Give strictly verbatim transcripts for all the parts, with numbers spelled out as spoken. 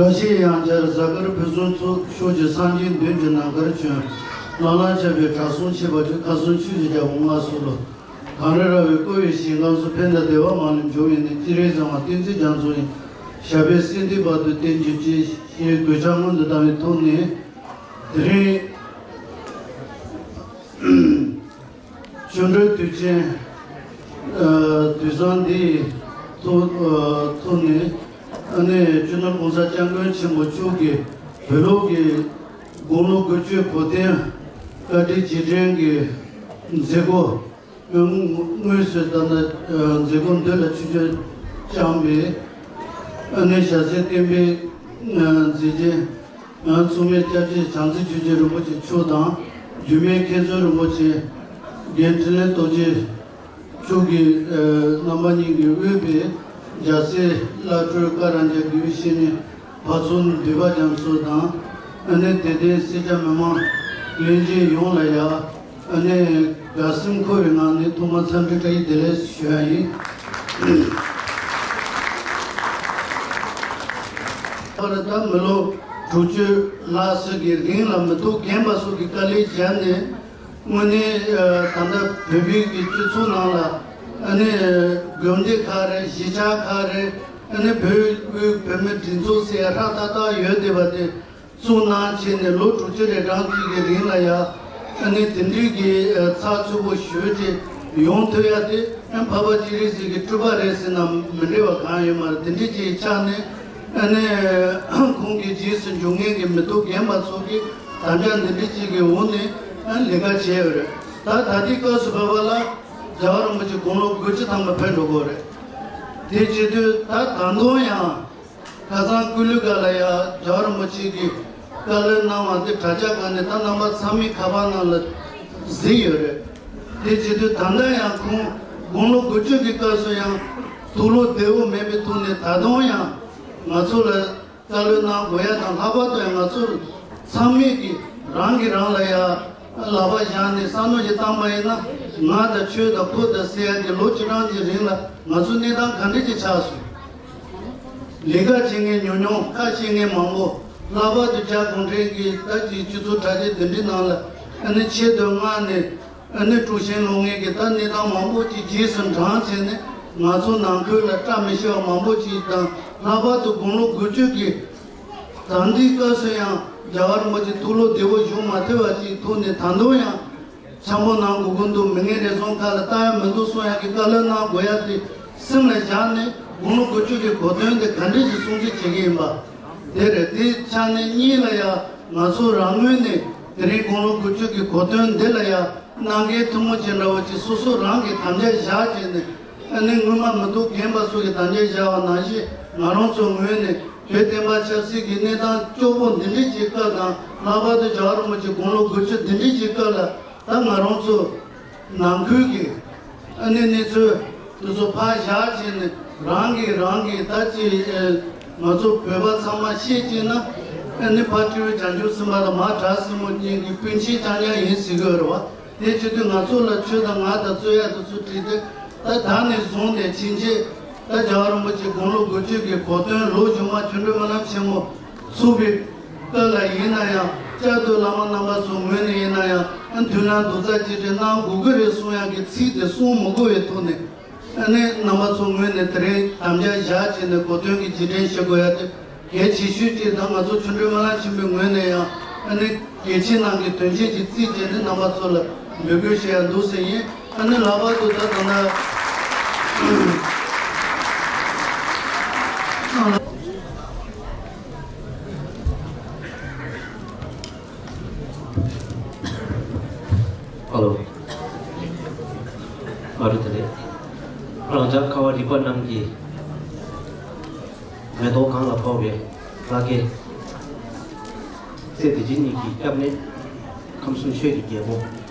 བཀྲ་ཤིས་ཡང་བསྐྱར་གཟའ་སྐར་ཕུན་སུམ་ཚོགས། ཕྱོགས་བཅུའི་སངས་རྒྱས་མདུན་གྱི་ནམ་མཁར་བྱོན། ལྷ་ལ་ཕྱག་པའི་གྲྭ་ཚང་ཆེ་བ་བཅུ། ཁ་སང་ཆོས་ཀྱི་རྒྱལ་པོ་མངའ་གསོལ་ལོ། གངས་རི་ར་བས་བསྐོར་བའི་ཞིང་ཁམས་སུ། ཕན་དང་བདེ་བ་མ་ལུས་འབྱུང་བའི་གནས། སྤྱན་རས་གཟིགས་དབང་བསྟན་འཛིན་རྒྱ་མཚོ་ཡི། ཞབས་པད་སྲིད་མཐའི་བར་དུ་བརྟན་གྱུར་ཅིག་ཞེས་གུས་ཕྱག་སྔོན་དུ་བཏང་བའི་ཐོག་ནས། དེ་རིང་ཆོ་འཕྲུལ་དུས་ཆེན་ཨ་དུས་བཟང་འདིའི་ཐོག་ཨ་ཐོག་ནས། ཨ་ནི་སྤྱི་ནོར་༸གོང་ས་༸སྐྱབས་མགོན་ཆེན་པོ་མཆོག་གིས་བོད་ལུགས་ཀྱི་དགུང་ལོ་དགུ་བཅུའི་གོ་སྟོན་བཀའ་དྲིན་རྗེས་དྲན་གྱི་མཛད་སྒོ། དངོས་སུ་ད་ལྟ་མཛད་སྒོ་འདི་ལ་ཆུ་ཚོད་བཅངས་པའི་ཨ་ནི་ཞྭ་སེར་བསྟན་པའི་མཛེས་རྒྱན། ཚོགས་མི་སྐྱབས་རྗེ་བྱང་རྩེ་ཆོས་རྗེ་རིན་པོ་ཆེ་མཆོག་དང་། རྒྱུད་སྨད་མཁན་ཟུར་རིན་པོ་ཆེ་རྒན་འཕྲིན་ལས་རྡོ་རྗེ་མཆོག་གིས་རྣམ་པ་གཉིས་ཀྱིས་དབུས་པའི་རྒྱལ་སྲས་བླ་སྤྲུལ་བཀའ་རམས་རྒྱ་དགེ་བའི་བཤེས་གཉེན་ཕ་ཚོ་འདུས་པ་རྒྱ་མཚོ་དང་། ཨ་ནི་དད་ལྡན་སེར་སྐྱ་མི་མང་ལྷན་རྒྱས་ཡོངས་ལ་ཡ། ཨ་ནི་དགའ་སེམས་འཁོལ་བའི་ངང་ནས་ཐོག་མར་འཚམས་འདྲི་བཀྲ་ཤིས་བདེ་ལེགས་ཞུ་ཡ་ཡིན། པར་ད་མི་ལོ་དྲུག་ཅུ་ལྷག་ཙམ་གྱི་རིང་ལ་མི་ཐོག་རྒན་པ་སོགས་ཀྱི་དཀའ་ལས་བརྒྱབ་ནས། དངོས་གནས་ད་ལྟ་བོད་པའི་གི་སྤྱི་ཚོགས་ནང་ལ་ཨ་ནི་དགོན་སྡེ་ཁག་རེད། གཞིས་ཆགས་ཁག་རེད། ཨ་ནི་བོད་དབུས་བོད་མི་སྒྲིག་འཛུགས་ཟེར་ཡ་ཧྲག་ཏག་ཏག་ཡོད་བསྡད་པ་དེ། གཙུག་ནང་བྱས་ནས་ལོ་དྲུག་ཅུ་རེ་གྲངས་ཅིག་གི་རིང་ལ་ཡ། ཨ་ནི་དེ་འདྲའི་གི་ཚགས་ཚུད་པོ་ཞེ་པོ་ཅིག་ཡོང་ཐུབ་ཡ་དེ། ཨ་འཕགས་པ་སྤྱན་རས་གཟིགས་ཀྱི་སྤྲུལ་པ་རེད་ཟེར་ན་མི་འགྲིག་པ་གང་ཡོད་མ་རེད། དེ་འདྲའི་ཅིག་ཆགས་ནས། ཨ་ནི་ཁོང་གི་རྗེས་སུ་འཇུག་མཁན་གྱི་མི་ཐོག་རྒན་པ་ཚོ་གིས་དམ་བཅའ་འདི་འདྲའི་ཅིག་གི་འོག་ནས་ཨ་ལས་ཀ་བྱས་ཡོད་རེད། ད་ད་ལྟའི་སྐབས་སུ་བབས་པ་ལ་རྒྱལ་བ་རིན་པོ་ཆེ་དགུང་ལོ་དགུ་བཅུ་ཐམ་པ་ཕེབས་འགྲོ་གི་རེད། དེ་བྱེད་དུས་ད་ད་དུང་ཡང་། ཁ་སང་ཀུ་ལུ་ག་ལ་ཡ་རྒྱལ་བ་རིན་པོ་ཆེ་གིས་བཀའ་སློབ་གནང་བ་འདི་དྲ་རྒྱ་སྒང་ནས་ད་རྣམ་པ་ཚང་མའི་ཁ་པར་ནང་ལ་གཟིགས་ཡོད་རེད། དེ་བྱེད་དུས་ད་ལྟ་ཡང་ཁོང་དགུང་ལོ་དགུ་བཅུ་གི་སྐབས་སུ་ཡང་ཐུགས་བློ་བདེ་བོ་མེད་པའི་ཐོག་ནས་ད་དུང་ཡང་ང་ཚོ་ལ་བཀའ་སློབ་གནང་དགོས་ཡ་དང་། ལྷག་པར་དུ་ཡང་ང་ཚོ་ཚང་མས་ཀྱིས་རང་གིས་རང་ལ་ཡ་ལག་པ་བཞག་ནས་བསམ་བློ་ཞིག་བཏང་པ་ཡིན་ན། ང་དང་ཁྱོད་དང་ཁོ་དང་ཟེར་ཡ་གི་ལོ་བཅུ་གྲངས་ཀྱི་རིང་ལ་ང་ཚོ་གནས་སྟངས་ག་འདྲ་ཅིག་ཆགས་སོང་། ལས་ཀ་བྱེད་མཁན་ཉུང་ཉུང་། ཁ་ཤེས་མཁན་མང་པོ། ལྷག་པར་དུ་རྒྱ་གུང་ཁྲན་གྱི་ད་ཅིག་སྤྱི་ཚོགས་དྲ་རྒྱ་འདི་འདྲའི་ནང་ལ་ཨ་ནི་ཆེད་དུ་མངགས་ནས་ཨ་ནི་དཀྲུག་ཤིང་སློང་མཁན་གྱི་ད་གནས་སྟངས་མང་པོ་ཅིག་རྗེས་སུ་འབྲངས་བྱས་ནས་ང་ཚོ་ནང་ཁུལ་ལ་བཀྲ་མི་ཤིས་པ་མང་པོ་ཅིག་དང་། ལྷག་པར་དུ་དགུང་ལོ་དགུ་བཅུ་གི་ད་ལྟའི་སྐབས་སུ་ཡང་རྒྱལ་བ་རིན་པོ་ཆེ་ཐུགས་བློ་བདེ་བོ་བཞུགས་མ་ཐུབ་པ་ཅིག་ཐོག་ནས་ད་དུང་ཡང་འཆམ་པོ་གནང་དགོས་ཀྱི་འདུག་མི་ངན་རེ་ཟུང་ཁ་ལ་བཏང་ཡ་མི་འདུག་གསུང་ཡ་གི་བཀའ་སློབ་གནང་དགོས་ཡ་དེ་སེམས་ལ་བཞག་ནས། དགུང་ལོ་དགུ་བཅུ་གི་གོ་སྟོན་དེ་ག་འདྲ་ཞིག་སྲུང་བརྩི་བྱེད་ཀྱི་ཡིན་པ། དེ་རེད། དེ་ཆ་ནས་གཉིས་ལ་ཡ་ང་ཚོ་རང་ངོས་ནས་དེ་རིང་དགུང་ལོ་དགུ་བཅུ་གི་གོ་སྟོན་འདི་ལ་ཡ་གནང་མཁན་ཐུན་མོང་ཅན་འདྲ་བོ་ཅིག་སོ་སོ་རང་གིས་དམ་བཅའ་བཞག་བྱས་ནས། ཨ་ནི་སྔོན་མ་མི་ཐོག་རྒན་པ་ཚོ་གིས་དམ་བཅའ་བཞག་པ་ནང་བཞིན་ང་རང་ཚོ་ངོས་ནས་བོད་བསྟན་པ་ཆབ་སྲིད་ཀྱི་གནས་སྟངས་སྐྱོ་པོ་འདི་འདྲའི་ཅིག་སྐབས་དང་། ལྷག་པར་དུ་རྒྱལ་བ་རིན་པོ་ཆེ་དགུང་ལོ་དགུ་བཅུ་འདི་འདྲའི་ཅིག་སྐབས་ལ་ད་ང་རང་ཚོ་ནང་ཁུལ་གྱི་ཨ་ནི་གནས་ཚུལ་དེ་ཚོ་ཕར་བཞག་བྱས་ནས། རང་གིས་རང་གིས་ད་ཅིག་ཨ་ང་ཚོ་བོད་པ་ཚང་མ་ཤེས་ཀྱི་ན། ཨ་ནི་ཕ་སྤྲེའུ་བྱང་ཆུབ་སེམས་དཔའ་དང་མ་བྲག་སྲིན་མོ་གཉིས་ཀྱི་སྤུན་མཆེད་རྐྱང་རྐྱང་ཡིན་ཟེར་གྱི་ཡོད་རེད་བ། དེ་བྱེད་དུས་ང་ཚོ་ལ་ཆོས་དང་ངག་དང་རྩོད་ཡ་དེ་ཚོ་བྲིས་ཏེ། ད་ད་ནས་བཟུང་སྟེ་ཕྱིན་ཆད་ད་རྒྱལ་བ་རིན་པོ་ཆེ་དགུང་ལོ་དགུ་བཅུ་གི་གོ་སྟོན་ལོ་གཞུག་མ་ཆོ་འཕྲུལ་སྨོན་ལམ་ཆེན་མོ་ཚུགས་པའི་སྐབས་ལ་ཡིན་ན་ཡང་། བཅའ་སྡོད་བླ་མ་རྣམ་པ་ཚོ་ངོས་ནས་ཡིན་ན་ཡང་། ཨ་མདུན་ལམ་རྡོག་རྩ་གཅིག་སྒྲིལ་གནང་དགོས་ཀྱི་རེད་གསུང་ཡག་གི་ཚིག་དེ་གསུང་མི་དགོས་པའི་ཐོག་ནས། ཨ་ནི་རྣམ་པ་ཚོ་ངོས་ནས་དེ་རིང་དམ་བཅའ་བཞག་བྱས་ནས་གོ་སྟོན་གྱི་རྗེས་དྲན་ཞུ་དགོས་ཡ་དེ་གལ་ཆེ་ཤོས་ཅིག་དང་། ང་ཚོ་ཆོ་འཕྲུལ་སྨོན་ལམ་ཆེན་མོའི་ངོས་ནས་ཡང་ཨ་ནི་གལ་ཆེ་གནང་གི་དོན་ཆེན་གྱི་རྩིས་བྱས་ནས་རྣམ་པ་ཚོ་ལ་འབོད་སྐུལ་ཞུ་ཡ་འདུག་ཟེར་ཡིན། ཨ་ནི་ལྷག་པར་དུ་ད་ད་ལྟ། ཨ་ལོ། ཨ་རུ་དེ་རེད། རང་ཅག་ཁ་བ་རིག་པ་རྣམས་ཀྱི་མེ་ཏོག་གང་ལ་ཕོག་པའི་ལྷ་སྐལ། སྲས་བདེ་ཆེན་གཉིས་ཀྱི་སྐྱབས་གནས། ཁམས་གསུམ་ཆོས་ཀྱི་རྒྱལ་པོ།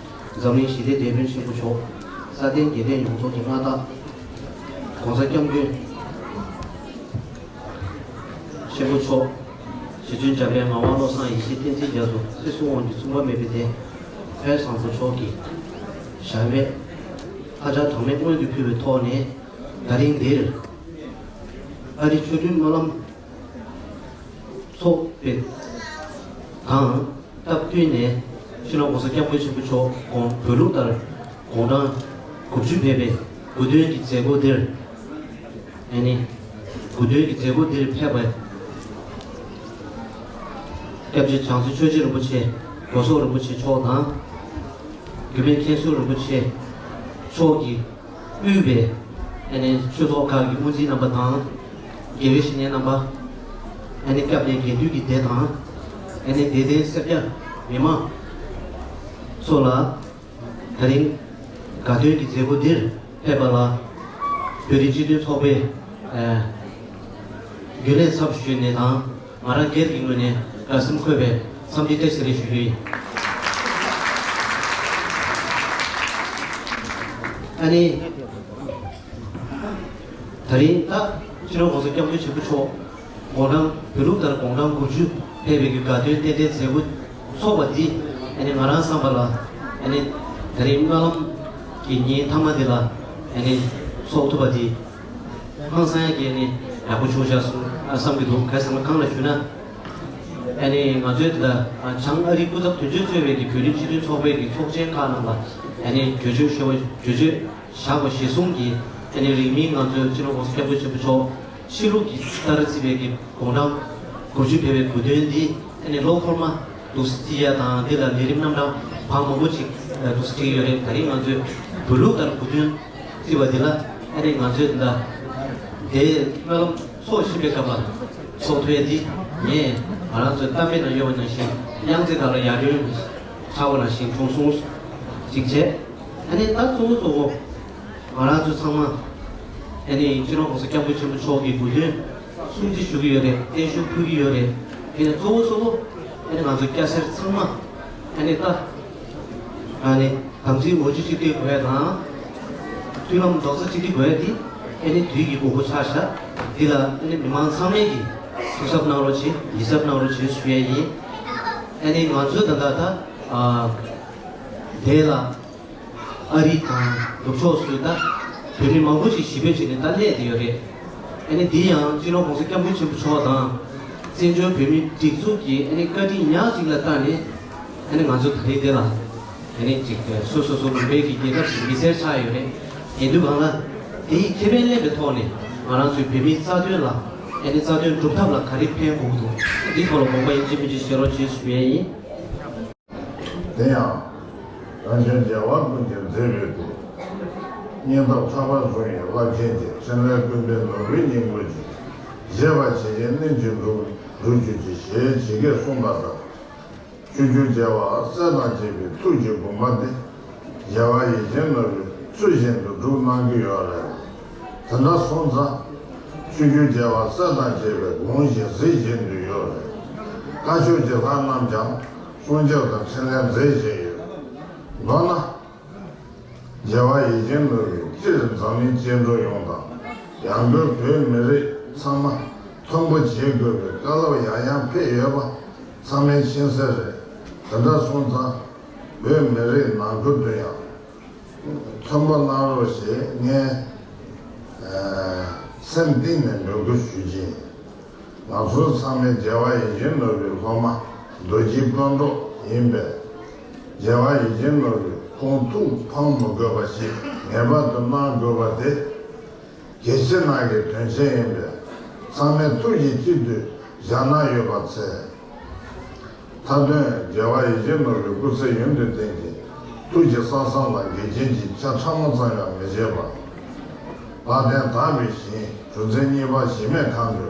འཛམ་གླིང་ཞི་བདེའི་དེད་དཔོན་ཆེན་པོ་མཆོག། སྲ་བརྟན་རྒྱལ་བསྟན་ཡོངས་རྫོགས་ཀྱི་མངའ་བདག། ༸གོང་ས་༸སྐྱབས་མགོན་ཆེན་པོ་མཆོག། རྗེ་བཙུན་འཇམ་དཔལ་ངག་དབང་བློ་བཟང་ཡེ་ཤེས་བསྟན་འཛིན་རྒྱ་མཚོ། སྲིད་གསུམ་དབང་སྒྱུར་མཚུངས་པ་མེད་པའི་གདན། དཔལ་བཟང་པོ་མཆོག་གི་ཞབས་པད་ལྷ་ལྕགས་གྲངས་མེད་སྔོན་དུ་ཕུལ་བའི་ཐོག་ནས། ད་རིང་འདིར་ཨ་རིའི་ཆོ་འཕྲུལ་སྨོན་ལམ་ ཚོགས་པའི་དང་སྟབས་བསྟུན་ནས་སྤྱི་ནོར་༸གོང་ས་༸སྐྱབས་མགོན་ཆེན་པོ་མཆོག་དགོངས་བོད་ལུགས་ལྟར་དགུང་གྲངས་དགུ་བཅུ་ཕེབས་པའི་དགུང་སྟོན་གྱི་མཛད་སྒོ་འདིར། ཨ་ནི། དགུང་སྟོན་གྱི་མཛད་སྒོ་འདིར་ཕེབས་པའི་སྐྱབས་རྗེ་བྱང་རྩེ་ཆོས་རྗེ་རིན་པོ་ཆེ་སྒོ་སོག་རིན་པོ་ཆེ་མཆོག་དང་། རྒྱུད་སྨད་མཁན་ཟུར་རིན་པོ་ཆེ་མཆོག་གིས་དབུས་པའི་ཨ་ནི་ཆོས་ཚོགས་ཁག་གི་དབུ་འཛིན་རྣམ་པ་དང་། དགེ་བའི་བཤེས་གཉེན་རྣམ་པ། ཨ་ནི་སྐྱབས་གནས་དགེ་འདུན་གྱི་སྡེ་དང་། ཨ་ནི་དད་ལྡན་སེར་སྐྱ་མི་མང་ཚོ་ལ། ད་རིང་དགའ་སྟོན་གྱི་མཛད་སྒོ་འདིར་ཕེབས་པ་ལ་བོད་རིགས་སྤྱི་མཐུན་ཚོགས་པའི་ཨ་རྒྱུན་ལས་ཚབ་ཞུས་ནས་དང་། ང་རང་སྒེར་གྱི་ངོས་ནས་དགའ་སེམས་འཁོལ་བའི་འཚམས་འདྲི་བཀྲ་ཤིས་བདེ་ལེགས་ཞུ་རྒྱུ་ཡིན། ཨ་ནི། ད་རིང་ད་སྤྱི་ནོར་༸གོང་ས་༸སྐྱབས་མགོན་ཆེན་པོ་མཆོག་དགུང་གྲངས་བོད་ལུགས་ལྟར་དགུང་གྲངས་དགུ་བཅུ་ཕེབས་པའི་གི་དགའ་སྟོན་རྟེན་འབྲེལ་མཛད་སྒོ་ཚོགས་པ་འདི། ཨ་ནི་ང་རང་བསམ་པ་ལ། ཨ་ནི་ད་རིང་སྨོན་ལམ་གྱི་ཉིན་མཐའ་མ་འདི་ལ། ཨ་ནི་ཚོགས་ཐུབ་པ་འདི། ཧང་སང་ཡག་གི་ཨ་ནི་ཡག་པོ་བྱུང་བཞག་གསུང་ཨ་བསམ་གྱི་འདུག་ག་རེ་ཟེར་ན་གང་ལ་ཞུ་ན། ཨ་ནི་ང་ཚོའི་འདི་ལ་བྱང་ཨ་རིའི་སྐུ་ཚབ་དོན་གཅོད་གཙོས་པའི་གི་བོད་རིགས་སྤྱི་མཐུན་ཚོགས་པའི་གི་ཚོགས་ཆེན་ཁག་རྣམས་ལ། ཨ་ནི་གྲོས་ཆོད་ཞུ་བ་གྲོས་ཆོད་བཞག་པ་གཞིར་བཟུང་གིས། ཨ་ནི་རིང་མིན་ང་ཚོའི་སྤྱི་ནོར་༸གོང་ས་༸སྐྱབས་མགོན་ཆེན་པོ་མཆོག་ཕྱི་ལུགས་ཀྱི་ལྟར་བརྩིས་པའི་གི་དགུང་གྲངས་དགུ་བཅུ་ཕེབས་པའི་དགུང་སྟོན་འདི། ཨ་ནི་ལོ་འཁོར་མ་འདུག་སེ་བརྩི་ཡ་དང་། འདི་ལ་ལས་རིམ་རྣམ་གྲངས་བག་མང་པོ་ཅིག་འདུག་སེ་བརྩི་གི་ཡོད་རེད། ད་རིང་ང་ཚོས་བོད་ལུགས་ལྟར་དགུང་སྟོན་བརྩི་བ་འདི་ལ། ཨ་ནི་ང་ཚོས་འདི་ལ་དེའི་སྨོན་ལམ་ཚོགས་བཞིན་པའི་སྐབས་ལ་ཚོགས་ཐུབ་ཡ་འདི། ངས་ང་རང་ཚོའི་གཏམ་དཔེ་ནང་ཡོད་པ་ནང་བཞིན། གཡང་རྩེ་དག་ལ་ཡར་སྒྲོན་ཆགས་པ་ནང་བཞིན་བྱུང་སོང་ཅིག་བྱས། ཨ་ནི་ད་གཙོ་བོ་གཙོ་བོ་ང་རང་ཚོ་ཚང་མ། ཨ་ནི་སྤྱི་ནོར་༸གོང་ས་༸སྐྱབས་མགོན་ཆེན་པོ་མཆོག་གི་དགུང་སྟོན་སྲུང་བརྩི་ཞུ་གི་ཡོད་རེད། བརྟན་བཞུགས་ཕུལ་གྱི་ཡོད་རེད། དེ་ནས་གཙོ་བོ་གཙོ་བོ། ཨ་ནི་ང་ཚོ་སྐྱ་སེར་ཚང་མ། ཨ་ནི་ད། ཨ་ནི་དམ་ཚིག་ལོ་རྒྱུས་གཅིག་སྒྲིལ་དགོས་ཡ་དང་། མཐུན་ལམ་རྡོག་རྩ་གཅིག་སྒྲིལ་དགོས་ཡ་དེ། ཨ་ནི་དུས་ཀྱི་དགོས་མཁོ་ཆགས་ཤག་འདི་ལ་ཨ་ནི་མི་མང་ཚང་མས་ཀྱིས་ཐུགས་གཟབ་གནང་རོགས་བྱེད། ཡིད་གཟབ་གནང་རོགས་བྱེད་ཞུ་ཡ་ཡིན། ཨ་ནི་ང་ཚོ་ད་ལྟ་ད། ཨ། དེ་ལ་ཨ་རི་དང་ནུབ་ཕྱོགས་སུ་ད་བོད་མི་མང་པོ་ཞིག་ཞི་བའི་ཆེད་ནས་ད་གནས་བསྡད་ཡོད་རེད། ཨ་ནི་འདི་ཡང་སྤྱི་ནོར་༸གོང་ས་༸སྐྱབས་མགོན་ཆེན་པོ་མཆོག་དང་། བཙན་བྱོལ་བོད་མིའི་སྒྲིག་འཛུགས་ཀྱི་ཨ་ནི་བཀའ་དྲིན་ཉག་གཅིག་ལ་བལྟས་ནས། ཨ་ནི་ང་ཚོ་ད་རེས་འདི་ལ་ཨ་ནི་ཅིག་སོ་སོ་སོ་ལུང་པའི་གི་རྒྱལ་ཁབ་ཀྱི་མི་སེར་ཆགས་ཡོད་རེད། ཡིན་དུས་གང་ལ་དེའི་ཁེ་ཕན་ལེན་པའི་ཐོག་ནས་ང་རང་ཚོའི་བོད་མིའི་རྩ་དོན་ལ། ཨ་ནི་རྩ་དོན་སྒྲུབ་ཐབས་ལ་ག་རེ་ཕན་དགོས་ཀྱི་འདུག་འདིའི་ཐོག་ལ་དགོངས་པ་ཡིན་གཅིག་མིན་གཅིག་བཞེས་རོགས་བྱེད་ཞུ་ཡས་ཡིན། དེ་ཡང་། རང་བྱུང་རྒྱལ་བ་ཀུན་གྱིས་མཛེས་པའི་སྐུ། སྙིང་སྟོབས་ལྷག་པར་བཟུང་བའི་རླབས་ཆེན་གྱི། འཕྲིན་ལས་ཀུན་ཕན་ནོར་བུའི་སྙིང་པོ་ཅིག་བཞད་པ་ཇི་བཞིན་གླིང་བཞིན་འགྲུབ་འགྲུབ་གྱུར་ཅིག་ཞེས་ཇི་སྐད་གསུངས་པ་ལྟར། ཆོས་རྒྱལ་བ་སྲས་དང་བཅས་པའི་ཐུགས་ཀྱི་དགོངས་པ་དེ། རྒྱལ་བ་ཡིད་བཞིན་ནོར་བུས་ཚུལ་བཞིན་དུ་སྒྲུབ་གནང་གི་ཡོད་རེད། དེ་འདྲ་སོང་ཙང་། ཆོས་རྒྱལ་བ་སྲས་དང་བཅས་པའི་དགོངས་བཞེད་གཟིགས་བཞིན་དུ་ཡོད་རེད། བཀའ་ཆོས་ཀྱི་ལྷ་རྣམས་ཀྱང་སྲུང་སྐྱོབ་དང་འཕྲིན་ལས་མཛད་བཞིན་ཡོད། མདོར་ན། རྒྱལ་བ་ཡིད་བཞིན་ནོར་བུས་སྤྱིར་འཛམ་གླིང་སྐྱེ་འགྲོ་ཡོངས་དང་། ཡང་སྒོས་བོད་མི་རིགས་ཚང་མ་མཐོན་པོ་བྱེད་དགོས་པའི་བཀའ་སློབ་ཡང་ཡང་ཕེབས་ཡོད་པ་ཚང་མས་མཁྱེན་གསལ་རེད། དེ་འདྲ་སོང་ཙང་། བོད་མི་རིགས་ནང་ཁུལ་དུ་ཡང་མཐོན་པོ་གནང་རོགས་ཞེས་ངས་སེམས་གཏིང་ནས་འབོད་སྐུལ་ཞུ་རྒྱུ་ཡིན། ང་ཚོ་ཚང་མས་རྒྱལ་བ་ཡིད་བཞིན་ནོར་བུའི་སློབ་མ་རྡོ་རྗེའི་སྤུན་གྲོགས་ཡིན་པས། རྒྱལ་བ་ཡིད་བཞིན་ནོར་བུས་ཁོང་ཐུགས་ཕམ་མི་དགོས་པ་ཞིག་ངེས་པར་དུ་གནང་དགོས་པ་དེ། གལ་ཆེ་ནང་གི་དོན་ཆེན་ཡིན་པས། ཚང་མས་ཐུགས་ཀྱི་དཀྱིལ་དུ་བཞག་གནང་ཡོད་པར་འཚལ། མཐའ་དོན་རྒྱལ་བ་ཡིད་བཞིན་ནོར་བུའི་སྐུ་ཚེ་ཡུན་དུ་བརྟན་ཅིང་། ཐུགས་ཀྱི་གསང་གསུམ་ལ་འགལ་རྐྱེན་གྱི་ཆ་ཕྲ་མོ་ཙམ་ཡང་མི་བྱེད་པ། དཔལ་ལྡན་དག་པའི་ཞིང་གྲུ་འཛིན་གཉིས་པ་གཞི་མེད་ཁང་དུ།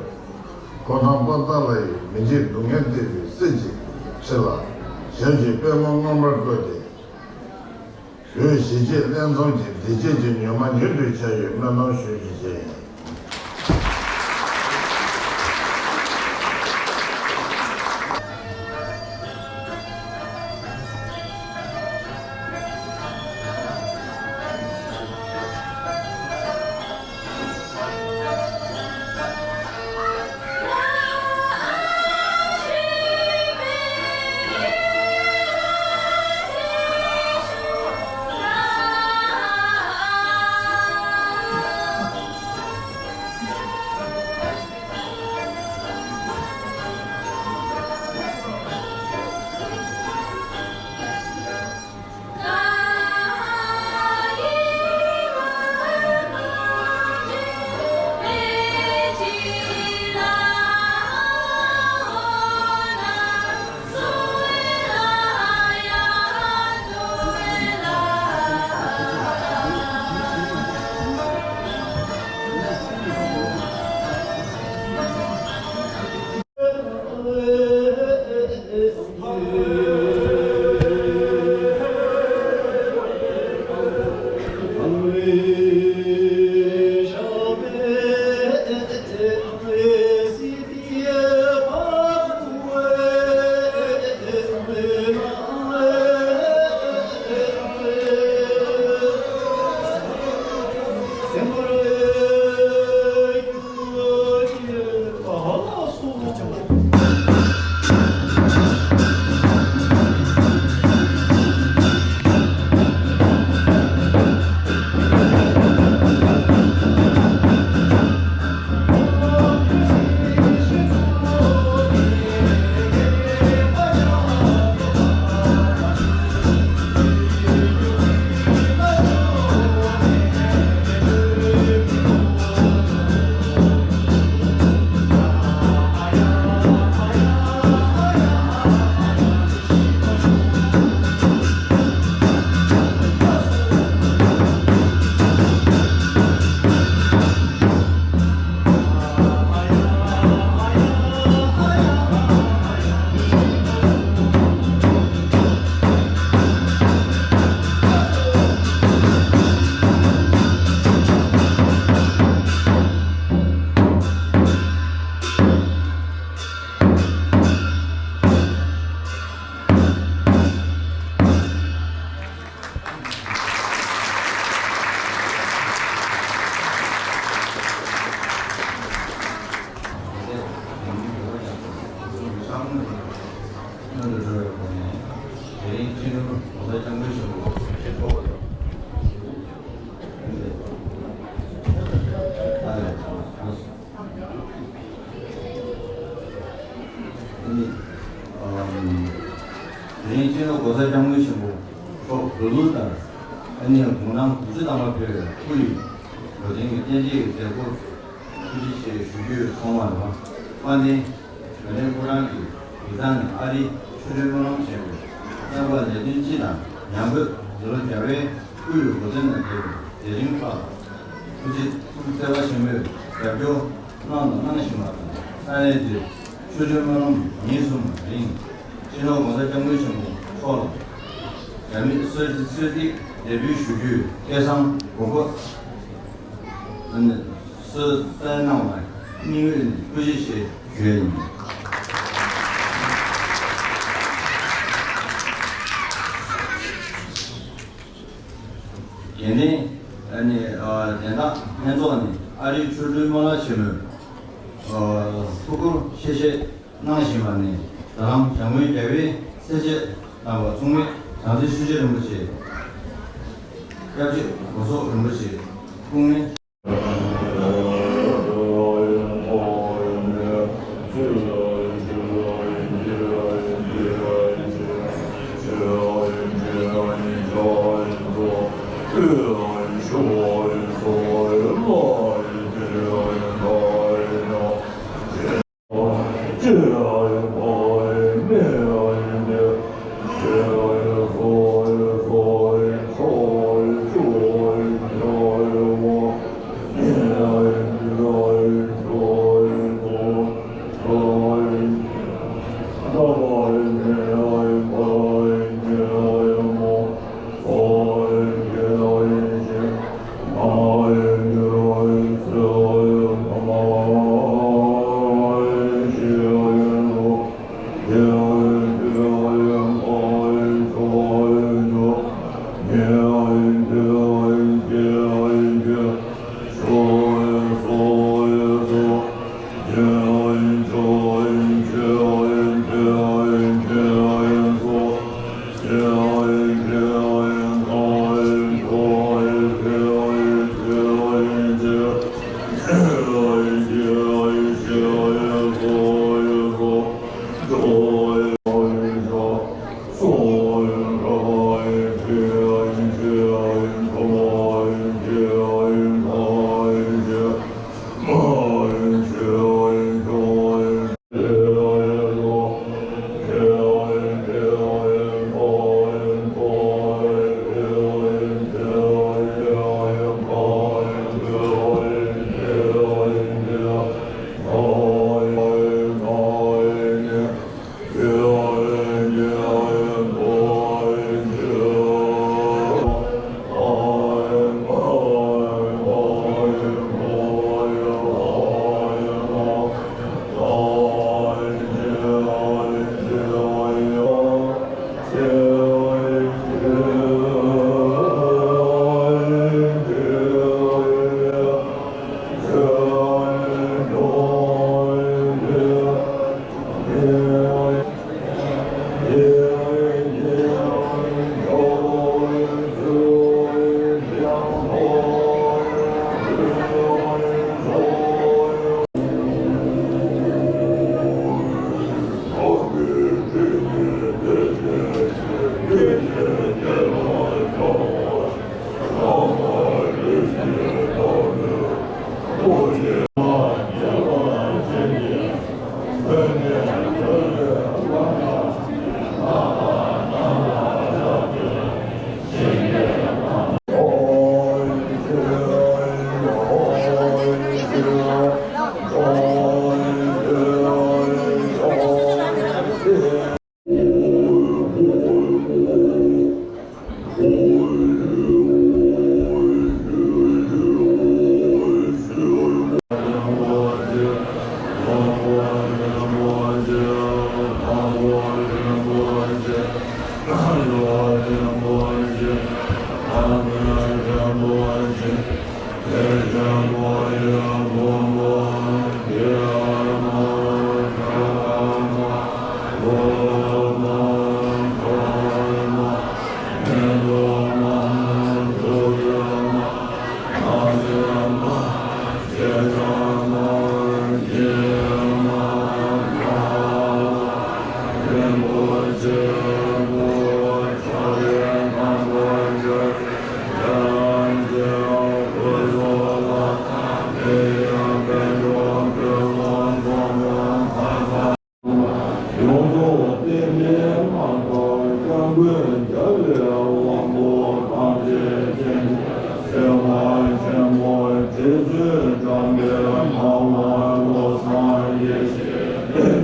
ཕོ་བྲང་པོ་ཏཱ་ལ་ཡི་མི་འཇིགས་སྡུག་བསྔལ་གཏེར་བུའི་སྲིད་ཀྱི་ཁྲི་ལ། ཞབས་ཀྱི་པད་མོ་མངོན་པར་བཀོད་དེ། བོད་གཞིས་བྱེས་ལྷན་འཛོམས་ཀྱི་བདེ་སྐྱིད་ཀྱི་ཉི་མ་མྱུར་དུ་འཆར་བའི་སྨོན་ལམ་ཞུ་རྒྱུ་བཅས་ཡིན། ནི། ཨམ། དེ་རིང་སྤྱི་ནོར་༸གོང་ས་༸སྐྱབས་མགོན་ཆེན་པོ་མཆོག་འགོ་འཛིན་དང་། ཨ་ནི་དགུང་གྲངས་དགུ་བཅུ་ཐམ་པ་ཕེབས་པའི་སྐུ་ཡི་ལོ་རྒྱུན་གྱི་རྟེན་བཅས་ཀྱི་མཛད་སྒོར་ཐུགས་རྗེ་ཆེ་ཞུ་རྒྱུ་ཡོད། ཐོག་མར་ལ་དཔལ་ལྡན་འབྱུང་གནས་ཕོ་བྲང་གི་ཡིག་ཚང་ནས་ཨ་རིའི་ཆོ་འཕྲུལ་སྨོན་ལམ་ཞེས་པའི་བསྟན་པ་ལས་དོན་སྤྱི་དང་ཉམས་རྒུད་འདི་ལོ་རྒྱལ་བའི་སྐུ་ཡི་འགོ་སྟོད་ན་མཛད་པའི་དེ་རིང་ཁག་ལ་ཐུགས་རྗེ་ཐུགས་བརྩེ་བ་ཆེན་པོས་རྒྱབ་སྐྱོར་གནང་དང་གནང་བཞིན་པ་དང་། ས་གནས་འདིར་ཆོ་འཕྲུལ་སྨོན་ལམ་ཉིན་གསུམ་རིང་སྤྱི་ནོར་༸གོང་ས་༸སྐྱབས་མགོན་ཆེན་པོ་མཆོག་ལ་རྒྱ་མིའི་གསོལ་ཚིགས་གསོལ་ཚིགས་འདེགས་འབུལ་ཞུ་རྒྱུའི་སྐལ་བཟང་གོ་སྐབས་གསོལ་སྩལ་གནང་བར་སྙིང་དབུས་ནས་ཐུགས་རྗེ་ཆེ་ཞུ་ཡས་ཡིན། དགེ་འདུན་ཨ་ནི་ཨ་དན་རྟགས་ལྷན་ཚོགས་ནས་ཨ་རིའི་ཆོ་འཕྲུལ་སྨོན་ལམ་ཆེན་མོའི་ཨ་ཐུགས་ཁུར་ཆེ་བཞེས་གནང་བཞིན་པ་ནས། ད་རང་བྱམས་མགོན་རྒྱལ་བའི་སྲས་བཅས་རྣམ་པ་མཚུངས་མེད་བྱང་རྩེ་ཆོས་རྗེ་རིན་པོ་ཆེ། སྐྱབས་རྗེ་སྒོ་ཟོག་རིན་པོ་ཆེ། སྐུ་ངལ།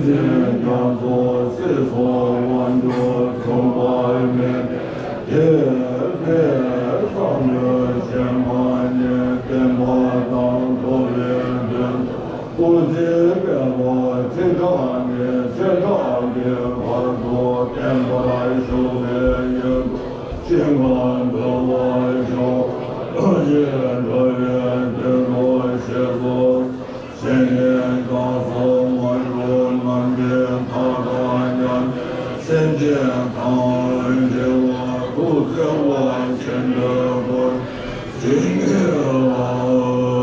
རྒྱ་མཚོ་སྲིད་མཚོ་དབང་ཕྱུག་མཚུངས་པ་མེད། དེ་ལས་བསམ་ཡས་གཞན་མ་ནས་བསྟན་པ་དང་འགྲོ་བའི་དོན། སྐུ་ཚེ་བསྐལ་པ་ཁྲི་ཕྲག་ནས་ཆེ་ཕྲག་གི་བར་དུ་བརྟན་པར་བཞུགས་པའི་ཡོན་ཏན་ཅི་འགའ་འདུ་བར་ཤོག་ཅེས་འགྲོ་བའི་དོན་དུ་ཞེས་སོ། སེམས་ཅན་བདག་སོགས་མ་གྱུར་ནམ་མཁའི་མཐའ་དང་མཉམ་པའི་སེམས་ཅན་དང་བྲལ་བ་ཐུགས་བརྩེ་བ་ཆེན་པོས་བསྐོར་ཞིང་གི་ལ་ལོ།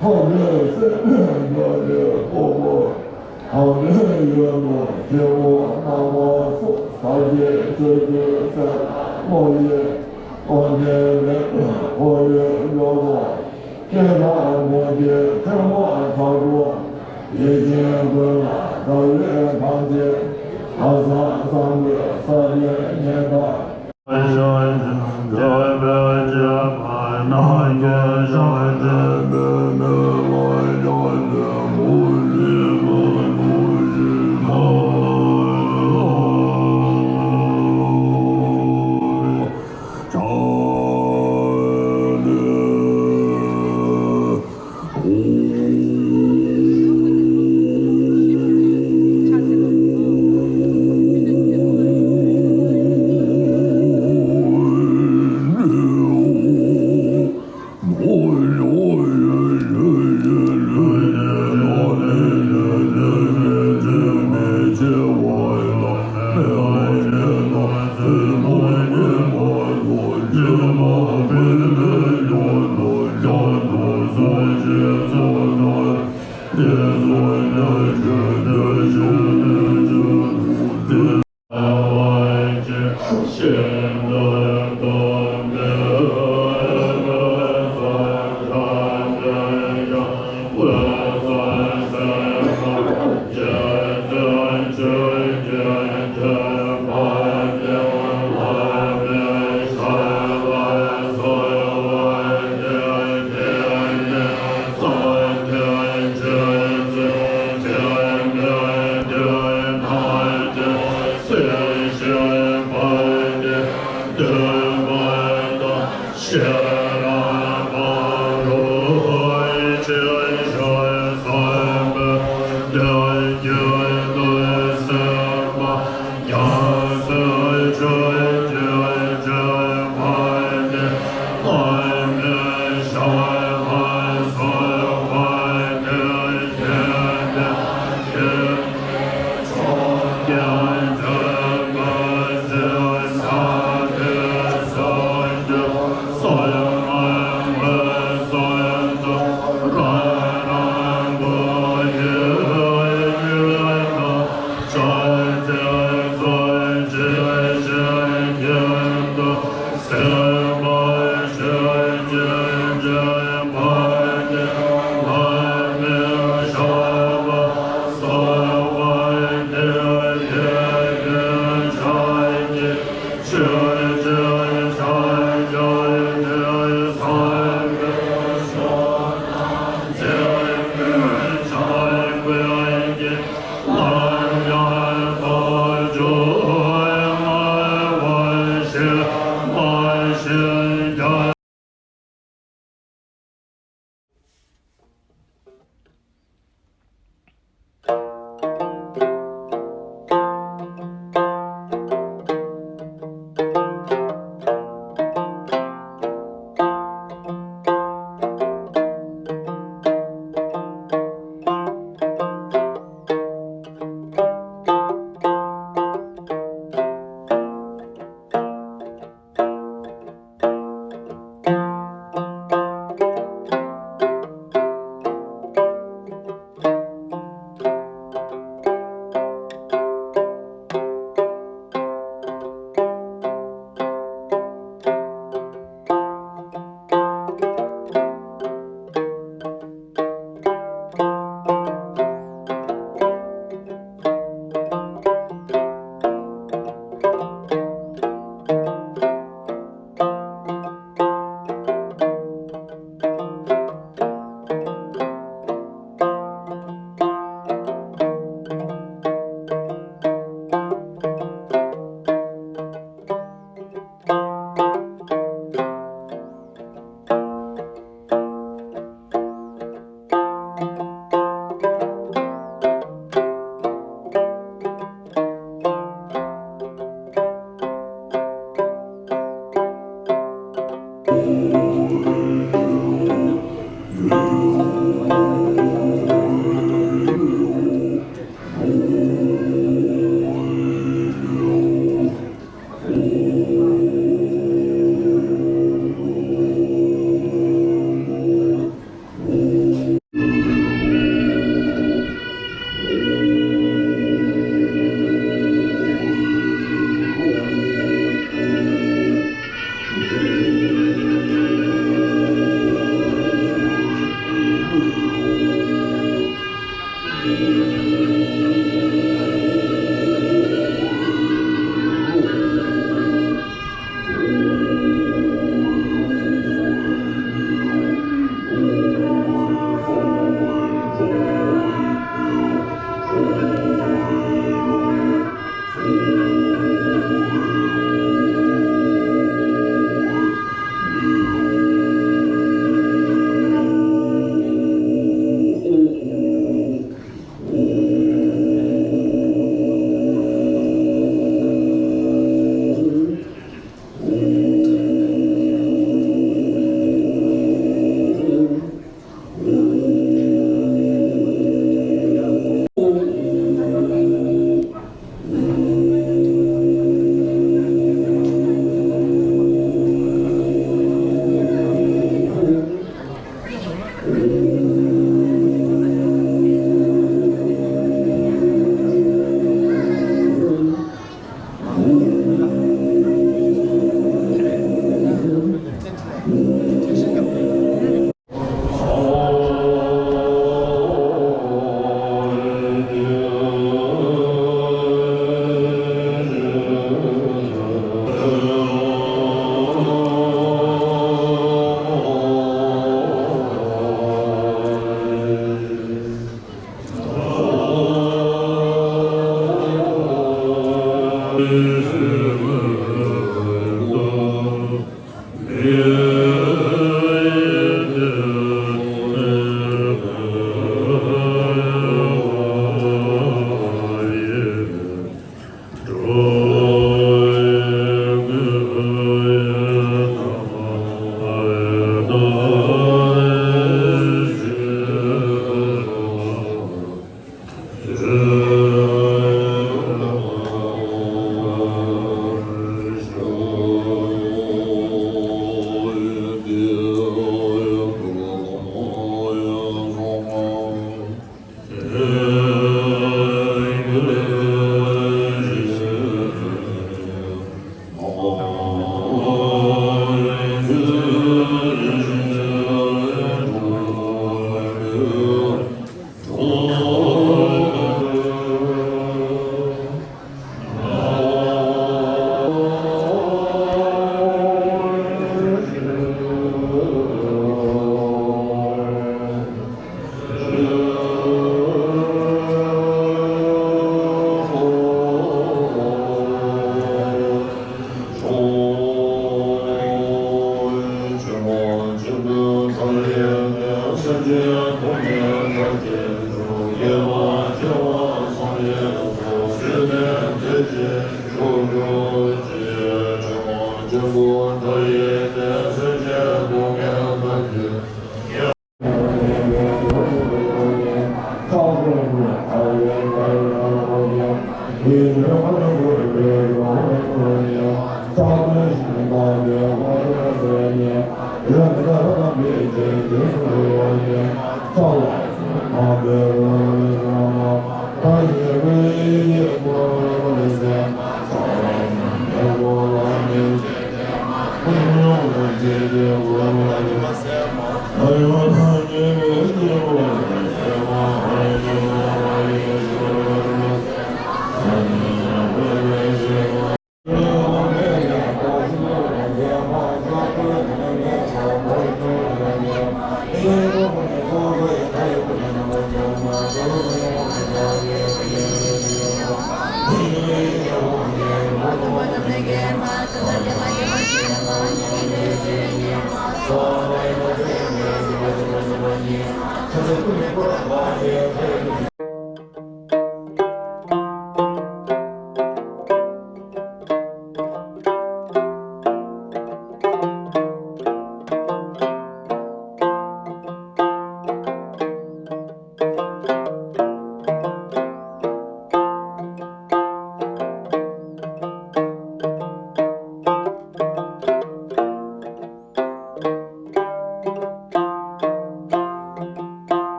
ཐོག་མའི་སེམས་ཉིད་ཡོད་པའི་སྤོབས་པ། ཐོག་མའི་ཡོད་མ་ཁྱེད་པོ་རྣམ་པ་སོགས་ཟབ་ཅིང་ཆོས་ཀྱི་སེམས་བློ་ཡི་ཨོ་རྒྱན་མེད་པའི་ཁོར་ཡུག་ཡོད་པ། ཁྱེད་རང་མོ་རྒྱལ་ཕྲེང་བ་ཚ་པོ་ཡིད་བཞིན་ཀུན་ལ་ཟབ་ཡོད་ཐམས་ཅད་ལྷག་བསམ་བཟང་པོའི་ས་ཡོད་ཉན་ཐབས།